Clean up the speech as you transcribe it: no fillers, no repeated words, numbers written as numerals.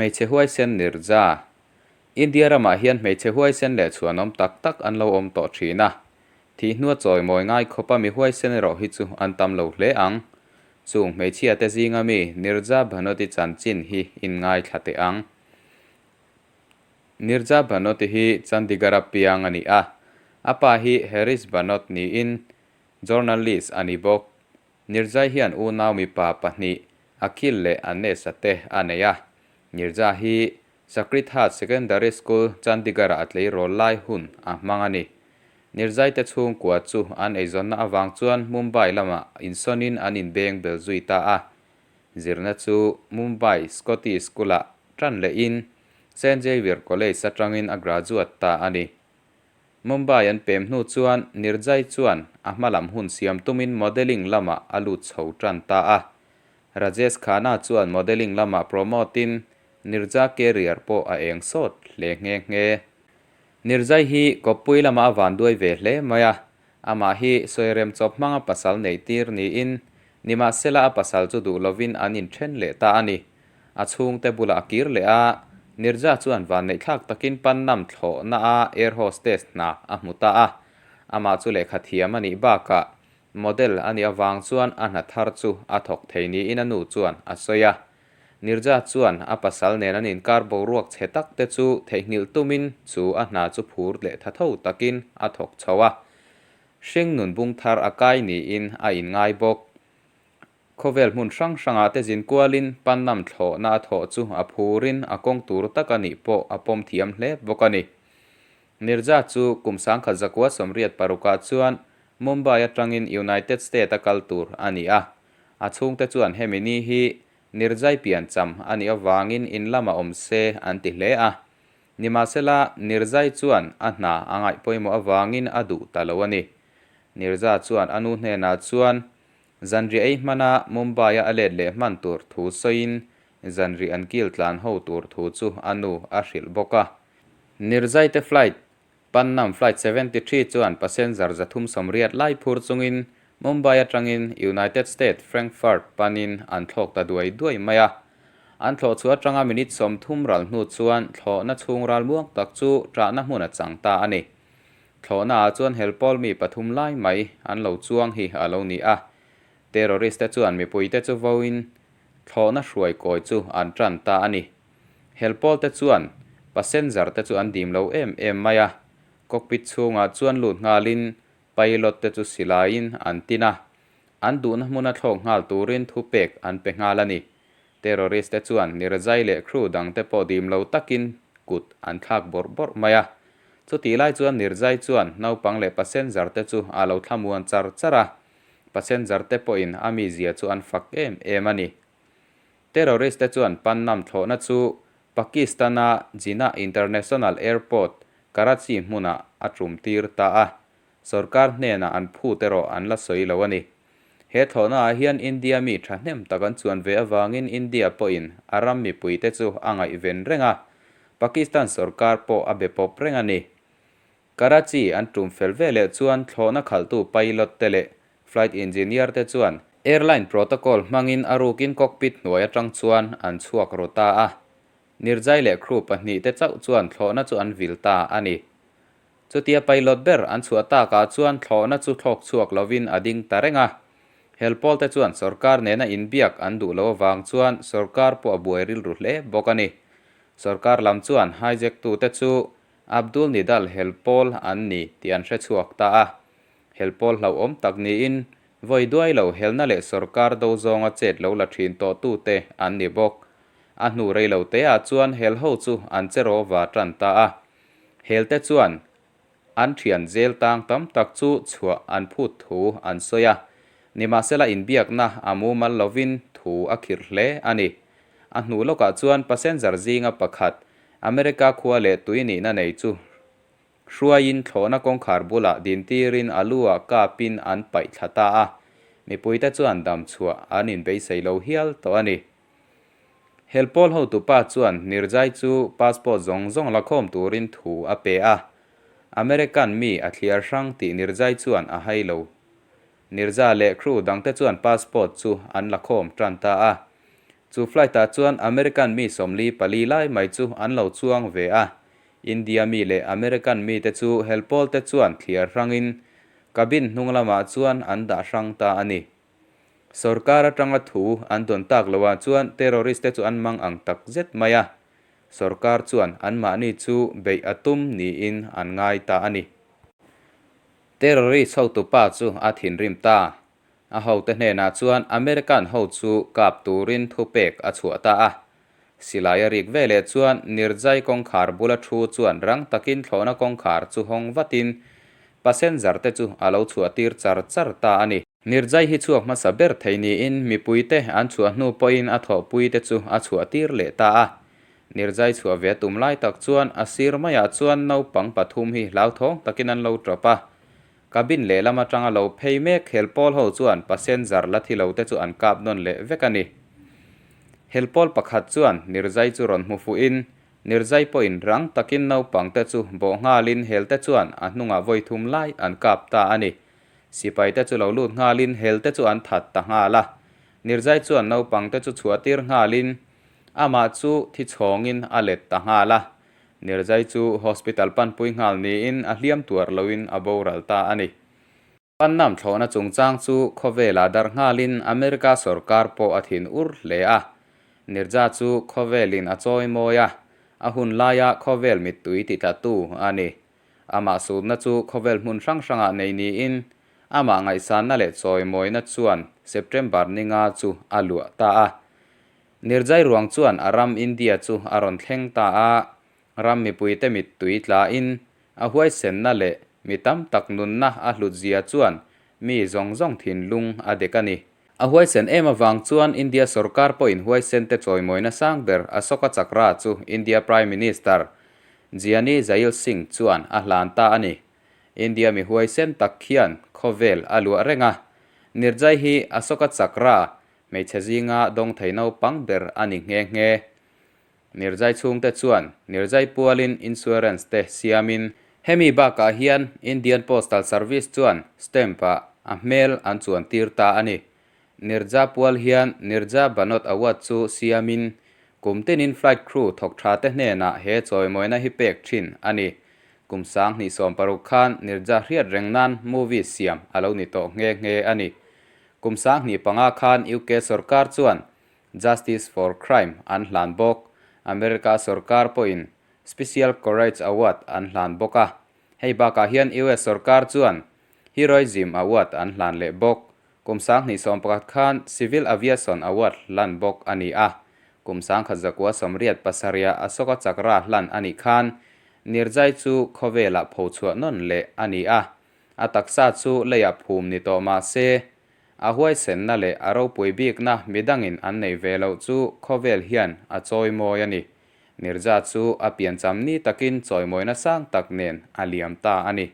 Hmeichhe huaisen Nirja. India ramah hian hmeichhe huaisen leh chhuanawm tak tak an lo awm tawh thin a. Thih hnua chawimawi ngai khawpa mi huaisen erawh hi chu an tam lo hle ang. Chung hmeichhia te zinga mi Nirja Bhanoti chanchin hi in ngaithla teh ang. Nirja Bhanoti hi Chandigarh-a piang a ni a. A pa hi Harish Bhanot niin journalist a ni bawk. Nirjai hian unau mipa pahnih, Akhil leh Anesh-a te a nei a. Nirja hi Sakrithat Secondary School, Chandigarh-ah a tleirawl lai hun a hmang a ni. Nirjai te chhungkua chu an eizawnna avang chuan Mumbai lamah insawnin an inbeng bel zui ta a. Zirna chu Mumbai Scottish School-ah tan lehin Saint Xavier College atangin a graduate ta a ni. Mumbai an pem hnu chuan Nirjai chuan a hma lam hun siam tumin modelling lamah a lut chho tan ta a. Rajesh Khanna chuan modelling lamah promote in Nirja career pawh a eng sawt hle nghe nghe. Nirjai hi kawppui lamah a vanduai ve hle mai a, amah hi sawirem chawp hmanga pasal neih tir niin nimahsela a pasal chu duh lovin an inthen leh ta a ni. A chhungte bulah a kir leh a, Nirja chuan vanneihthlak takin Pannam thlawhna a air hostess hna a hmu ta a. Amah chu lehkha thiam a nih bakah model a nih avang chuan a hna thar chu a thawk thei niin a nu chuan a sawi a. Nirja chuan a pasal nen an inkar boruak chhe tak te chu theihnghilh tumin chu a hna chu phur leh tha tho takin a thawk chho a. Hringnun bung thar a kai niin a inngai bawk. Khawvel hmun hrang hrangah te zin kualin Pannam thlawhna a thawh chu a phurin a kawng tur tak a nih pawh a pawm thiam hle bawk a ni. Nirja chu kum 1986 ah chuan Mumbai atangin United State a kal tur a ni a. A chhungte chuan hemi ni hi Nirjai piancham a nih avangin in lamah awm se an ti hle a. Nimahsela, Nirjai chuan a hna a ngaih pawimawh avangin a duh ta lo a ni. Nirja chuan a nu hnenah chuan Zanriah ei hmana Mumbai-a a let leh hman tur thu sawiin zanriah an kil tlan ho tur thu chu a nu a hrilh bawk a. Nirzaite flight, Pannam Flight 73 chuan passenger 380 lai phur chungin Mumbai atangin United States Frankfurt panin an thlawk ta duai duai mai a. An thlawh chhuah atanga minute 30 ral hnu chuan thlawhna chhung ral muang tak chu ṭahna hmun a chang ta a ni. Thlawhnaah chuan helpawl mi pathum lai mai an lo chuang hi a lo ni a. Terrorist te chuan mipuite chu vawiin thlawhna hruai kawi chu an tan ta a ni. Helpawl te chuan passenger te chu an dim lo em em mai a. Cockpit chhungah chuan lut nghalin pilot te chu silaiin an tin a. An duhna hmuna thlawk nghal turin thupek an pe nghal a ni. Terrorist te chuan Nirzai leh crew dang te pawh dim lo takin kut an thlak bawrh bawrh mai a. Chutih lai chuan Nirzai chuan naupang leh passenger te chu a lo thlamuan char char a. Passenger te pawhin a mizia chu an fak em em a ni. Terrorist te chuan Pannam thlawhna chu Pakistan-a Jinnah International Airport, Karachi hmunah a tum tir ta a. Sorkar hnenah an phut erawh an la sawi lo a ni. He thlawhnaah hian India mi thahnem tak an chuan ve avangin India pawhin a ram mipuite chu a ngaihven reng a, Pakistan sorkar pawh a be pawp reng a ni. Karachi an tum fel ve leh chuan thlawhna khalhtu pilot te leh flight engineer te chuan airline protocol hmangin a rukin cockpit hnuai atang chuan an chhuak ru ta a. Nirjai leh crew pahnih te chauh chuan thlawhna chu an vil ta a ni. Chutia pilot ber an chhuah takah chuan thlawhna chu thlawk chhuak lovin a ding ta reng a. Helpawl te chuan sorkar nena inbiak an duh lo avang chuan sorkar pawh a buai rilru hle bawk a ni. Sorkar lam chuan hijack tute chu Abdul Nidal helpawl an ni tih an hre chhuak ta a. Helpawl hlauhawm tak niin vawi duai lo helna leh sorkar do zawnga chet lo la thin tawh tute an ni bawk. A hnu rei lo teah chuan helho chu an che rawva tan ta a. Helte chuan an thian zel tang tam tak chu chhuah an phut thu an sawi a, nimahsela inbiakna a mumal lovin thu a khirh hle a ni. A hnu lawkah chuan passenger zinga pakhat America khua leh tui nihna nei chu hruaiin thlawhna kawngkhar bulah dintirin a lu-ah kapin an paih thla ta a, mipuite chuan dam chhuah an inbeisei lo hial tawh a ni. Helpawl hotupa chuan Nirjai chu passport zawng zawng la khawm turin thu a pe a. American mi a thliar hrang tih Nirjai chuan a hai lo. Nirja leh crew dangte chuan passport chu an la khawm tan ta a. Chu flight-ah chuan American mi 44 lai mai chu an lo chuang ve a. India mi leh American mite chu helpawl te chuan thliar hrangin cabin hnung lamah chuan an dah hrang ta a ni. Sorkar atanga thu an dawn tak loah chuan terrorist te chu an mang ang tak zet mai a. Sorkar chuan anmahni chu beih a tum niin an ngai ta a ni. Terrorist hotupa chu a thinrim ta. A hote hnenah chuan American ho chu kap turin thupek a chhuah ta a. Silai a rik veleh chuan Nirjai kawngkhar bula thu chuan rang takin thlawhna kawngkhar chu hawng vatin passenger te chu a lo chhuah tir char char ta a ni. Nirjai hi chhuak hmasa ber thei niin mipuite an chhuah hnu pawhin a thawhpuite chu a chhuah tir leh ta a. Nirjai chhuah ve tum lai tak chuan a sir maiah chuan naupang pathum hi hlauthawng takin an lo tawp a. Cabin lehlam atanga lo phei mek helpawl ho chuan passenger la thi lo te chu an kap nawn leh vek a ni. Helpawl pakhat chuan Nirjai chu rawn hmu fuhin Nirjai pawhin rang takin naupang te chu bawh nghalin hel te chuan a hnungah vawi thum lai an kap ta a ni. Sipai te chu lo lut nghalin hel te chu an that ta nghal a. Nirjai chuan naupang te chu chhuah tir nghalin amah chu thi chhawngin a let ta nghal a. Nirjai chu hospital panpui nghal niin a hliam tuar loin a boral ta a ni. Pannam thlawhna chungchang chu khawvelah darh nghalin America sorkar pawh a thin ur hle a. Nirja chu khawvelin a chawi mawi a, a hun laia khawvel mittui titlatu a ni. Amah sutna chu khawvel hmun hrang hrangah nei niin amah ngaihsanna leh chawimawina chuan September ninga chu a luah ta a. Nirjai ruang chuan a ram India chu a rawn thleng ta a, ram mipuite mittui tlain a huaisenna leh mi tam tak nunna a hlutzia chuan mi zawng zawng thinlung a dek a ni. A huaisen em avang chuan India sorkar pawhin huaisente chawimawina sang ber Ashoka Chakra chu India Prime Minister Giani Zail Singh chuan a hlan ta a ni. India mi huaisen tak khian khawvel a luah reng a, Nirjai hi Ashoka Chakra Hmeichhe zinga dawng thei naupang ber a ni nghe nghe. Nirjai chhungte chuan Nirjai pualin insurance te siamin hemi bakah hian Indian Postal Service chuan stamp-ah a hmel an chuan tir ta a ni. Nirja pual hian Nirja Bhanot Award chu siamin kum tinin flight crew thawk tha te hnenah he chawimawina hi pek thin a ni. Kum 2016 khan Nirja hriat reng nan movie siam a lo ni tawh nghe nghe a ni. Kum 2005 khan UK sorkar chuan Justice for Crime an hlan bawk. America sorkar pawhin Special Courage Award an hlan bawk a. Hei bakah hian US sorkar chuan Heroism Award an hlan leh bawk. Kum 2011 khan Civil Aviation Award hlan bawk a ni a. Kum 1987 Ashoka Chakra hlan a nih khan Nirjai chu khawvelah phochhuah nawn leh a ni a. A taksa chu leiah phum ni tawh mah se, a huaisenna leh a ropui bikna midangin an nei ve loh chu khawvel hian a chawimawi a ni. Nirja chu a piancham ni takin chawimawina sang tak nen a liam ta a ni.